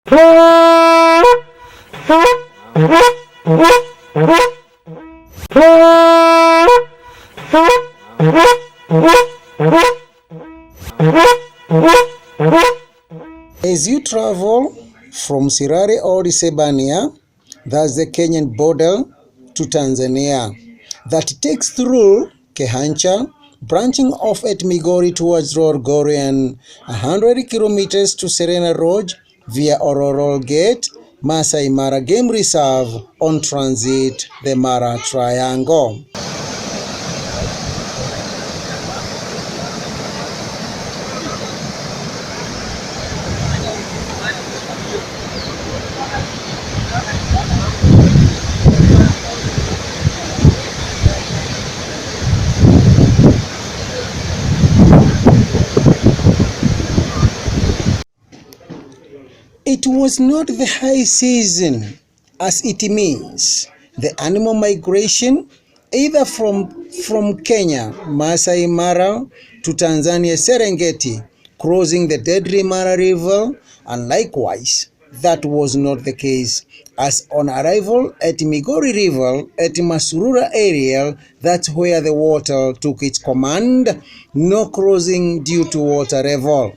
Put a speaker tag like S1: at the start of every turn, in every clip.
S1: As you travel from Sirari or Isebania, that's the Kenyan border, to Tanzania, that takes through Kehancha, branching off at Migori towards Lolgorian, 100 kilometers to Serena Lodge via Orolol Gate, Masai Mara Game Reserve on transit the Mara Triangle. It was not the high season, as it means the animal migration either from Kenya, Masai Mara, to Tanzania, Serengeti, crossing the deadly Mara River, and likewise, that was not the case, as on arrival at Migori River at Masurura area, that's where the water took its command, no crossing due to water level.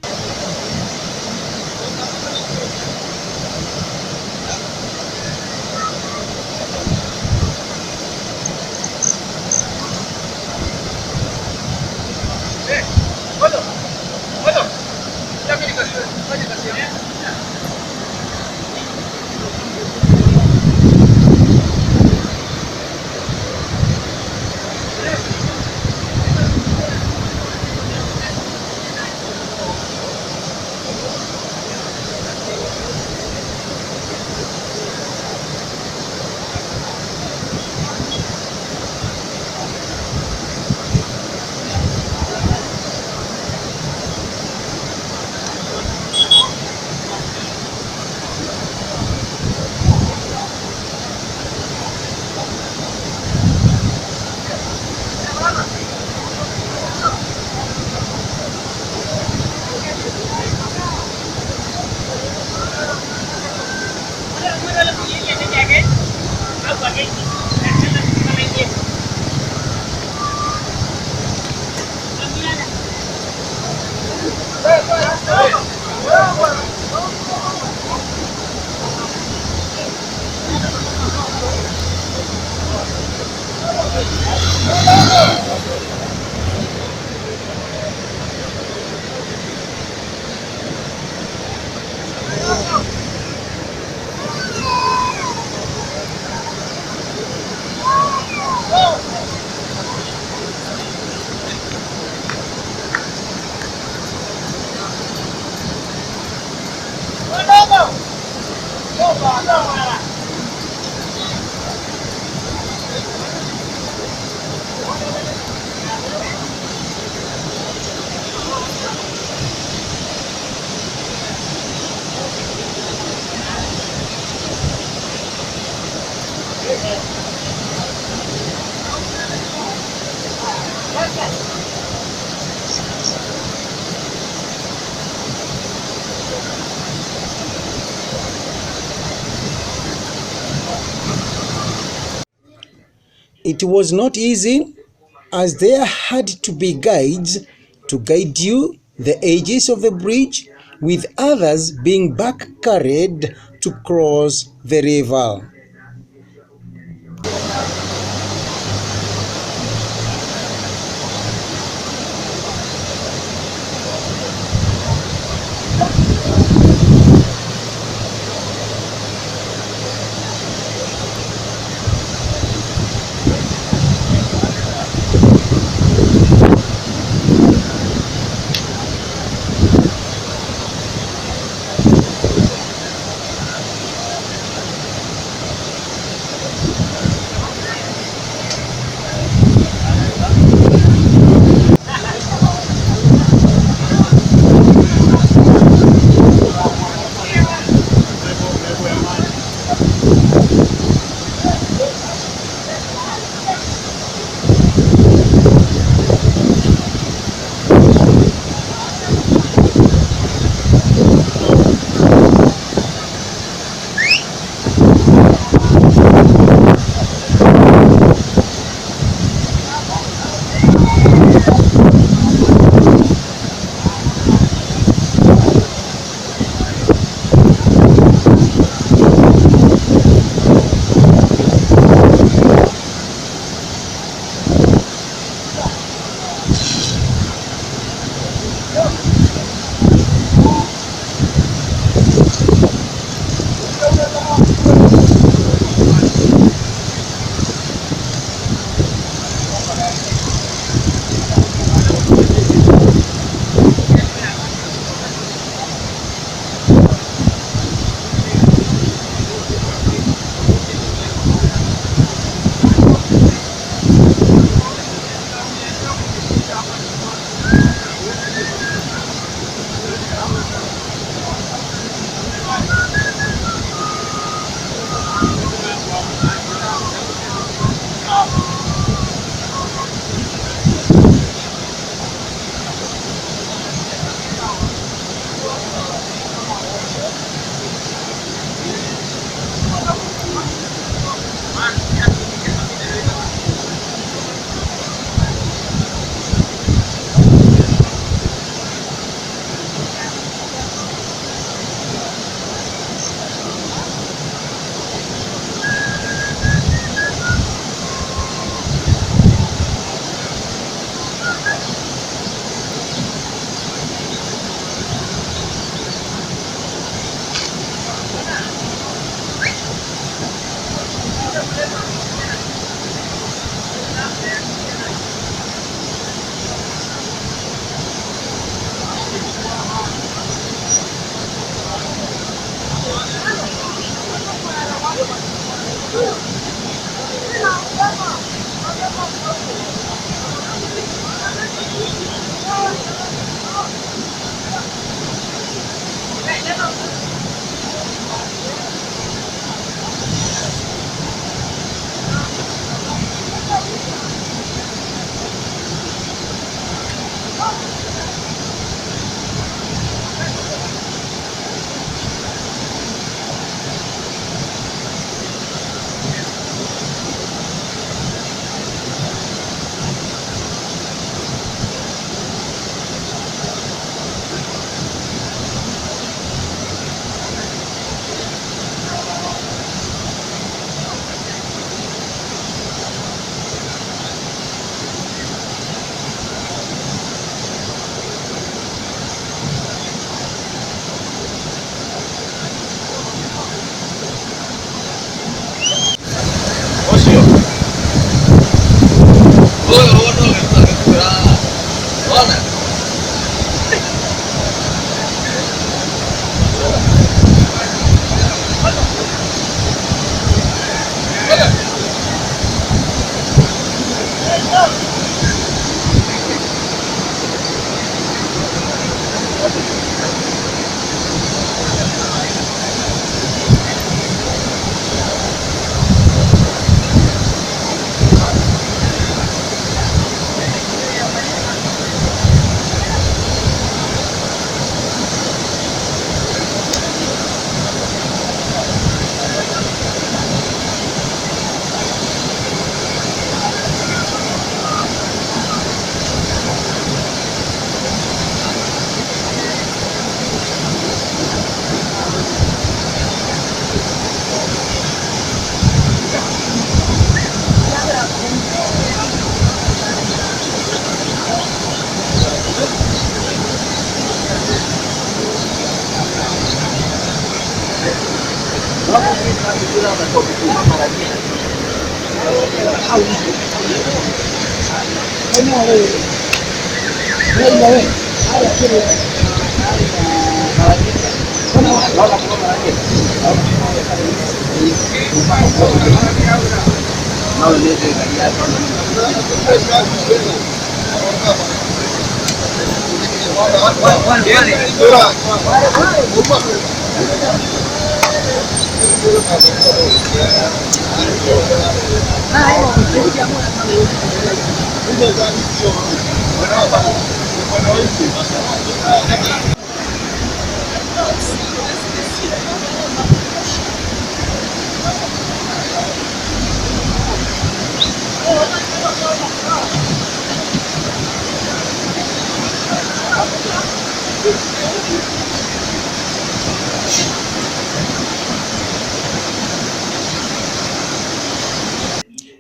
S1: It was not easy, as there had to be guides to guide you the edges of the bridge, with others being back carried to cross the river.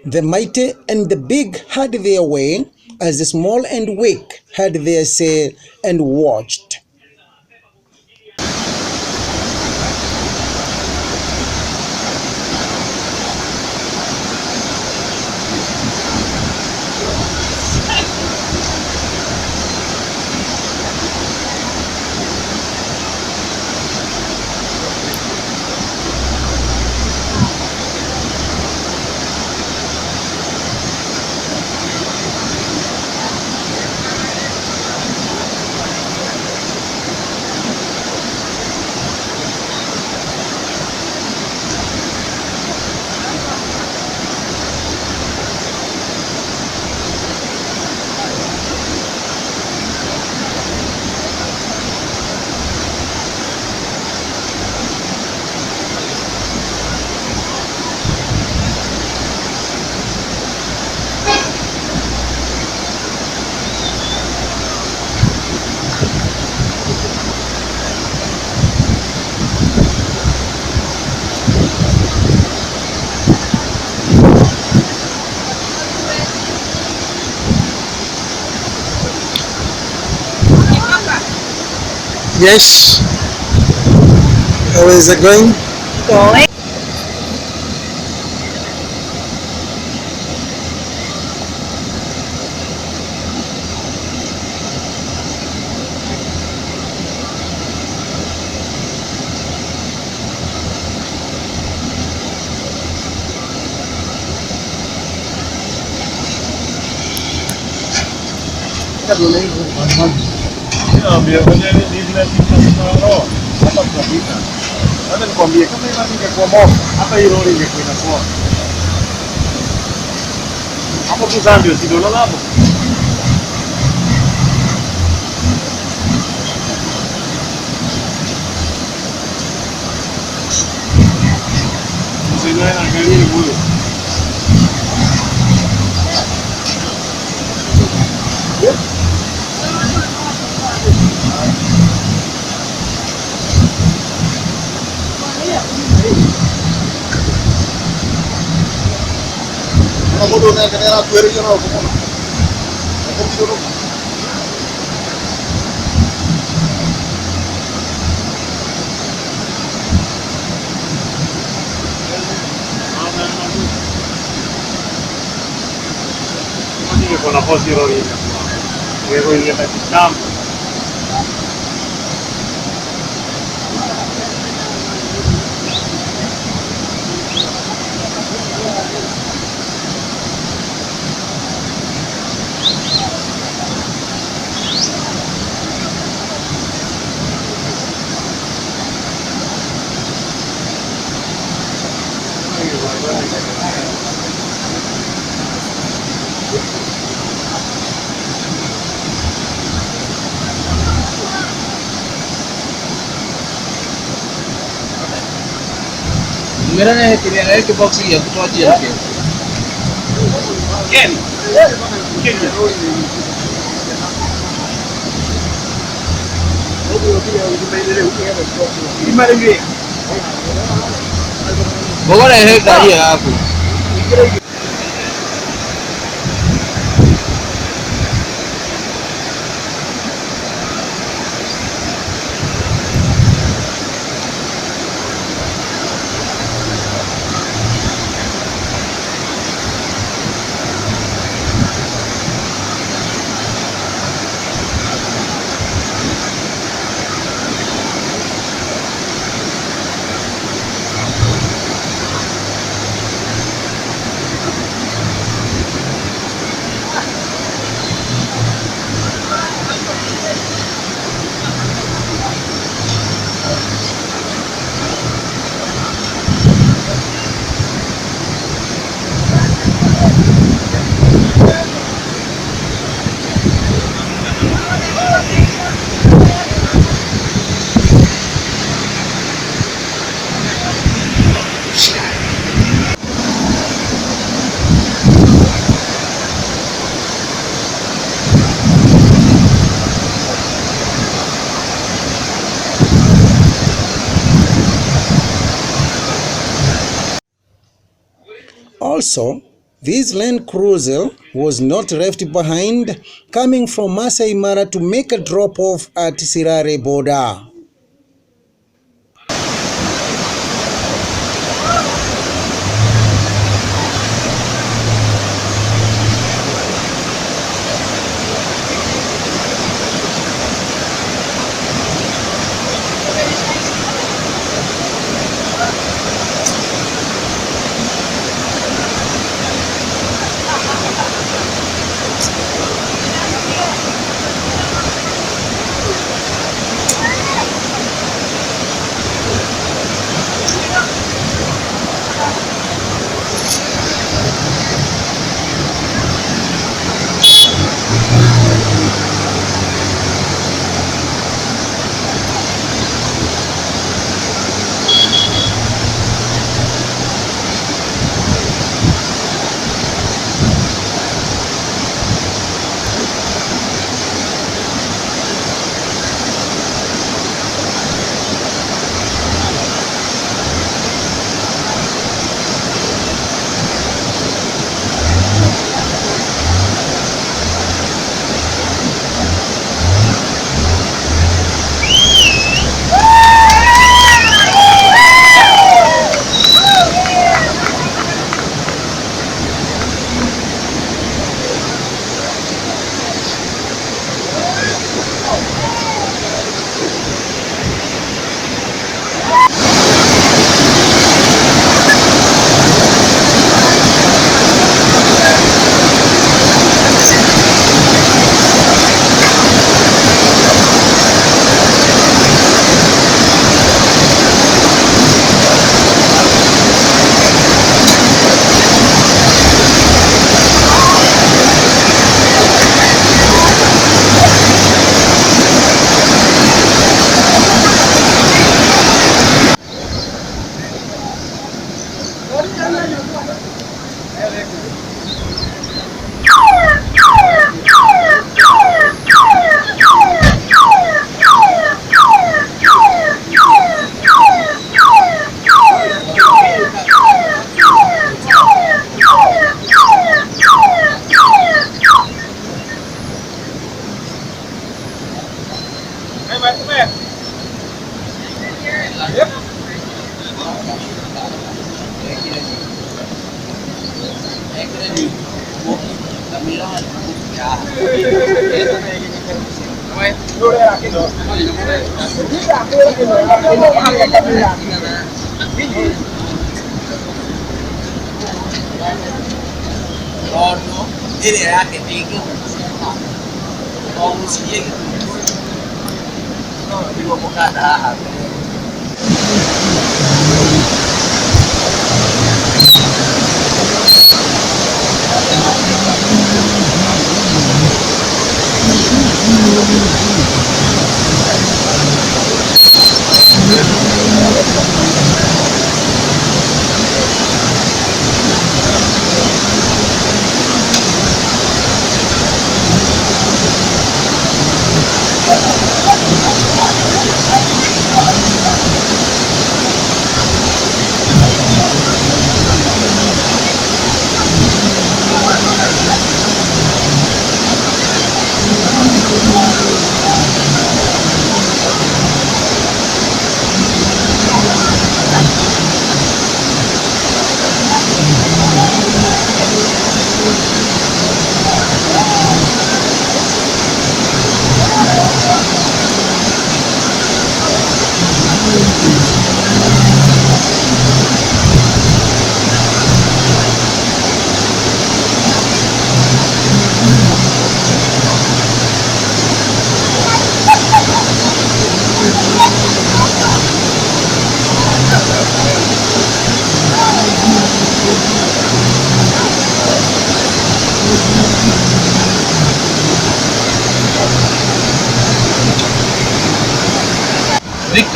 S1: The mighty and the big had their way, as the small and weak had their say and watched. Yes. How is it going?
S2: Going.
S3: Hata nikwambie kama hivi ingekuwa moto, hata hii lori ingekuwa inapoa. Hapo tu sasa ndio si ndio unaona hapo? Mzee naye anaangalia huyo. Ingekuwa na force hii lori ingekuwa. Ingekuwa ingeenda kitambo.
S4: Mera ne kile ke box ya kutoa jia ke.
S3: Ken. Kenya.
S4: Bora he gari yako.
S1: Also, this Land Cruiser was not left behind, coming from Masai Mara to make a drop-off at Sirare border.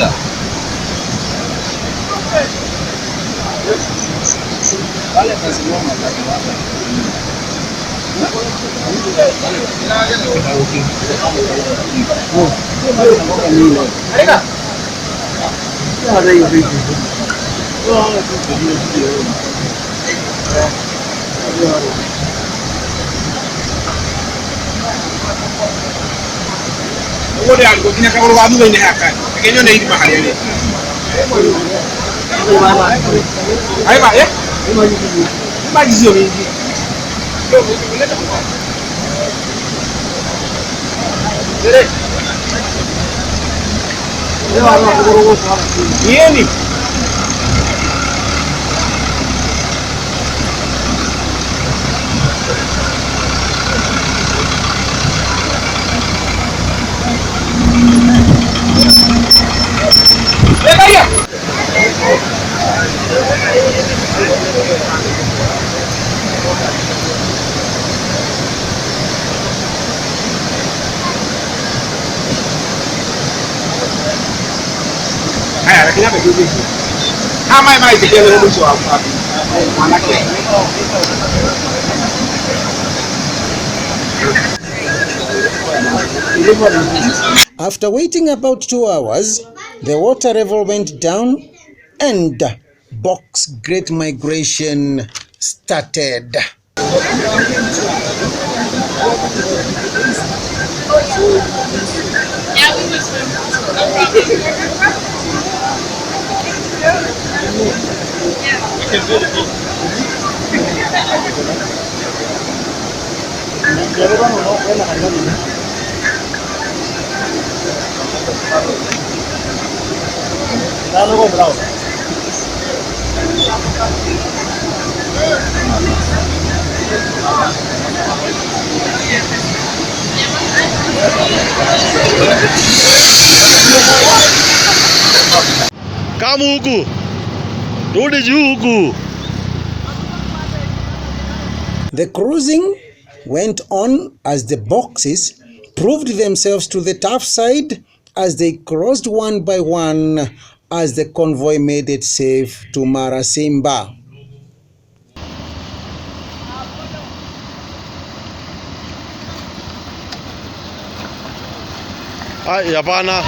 S4: Sita.
S1: After waiting about 2 hours, the water level went down and Box Great Migration started.
S2: Yeah, we would swim. No problem.
S3: Kamu huku. Rudi juu huku.
S1: The cruising went on as the boxes proved themselves to the tough side as they crossed one by one as the convoy made it safe to Mara Simba.
S3: Ai, hapana.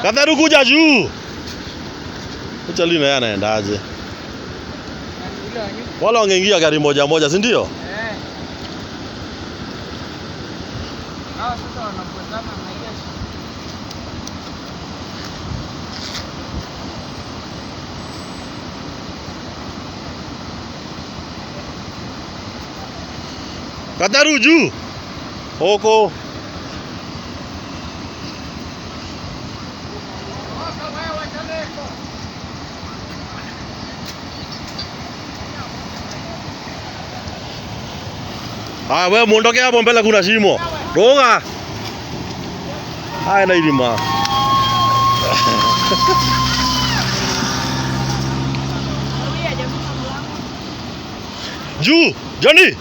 S3: Kadharu kuja juu. Acha lina yeye anaendaje? Wala wangeingia gari moja moja, si ndio?
S4: Hawa sasa wanafuatana na hiyo.
S3: Kadharu juu. Huko. Ah, wewe muondoke hapo mbele kuna shimo. Roga. Haya na ilima. Juu, Johnny.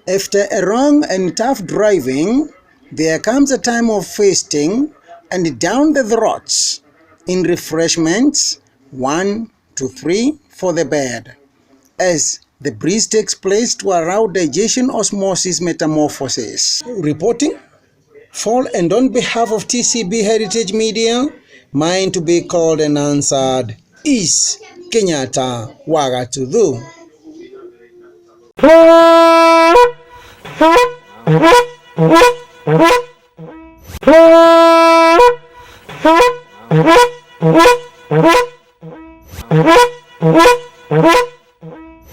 S1: After a long and tough driving, there comes a time of feasting and down the throats in refreshments, 1 to 3 for the bed, as the breeze takes place to allow digestion, osmosis, metamorphosis. Reporting for and on behalf of TCB Heritage Media, mine to be called and answered is Kenyatta Wagatuthu.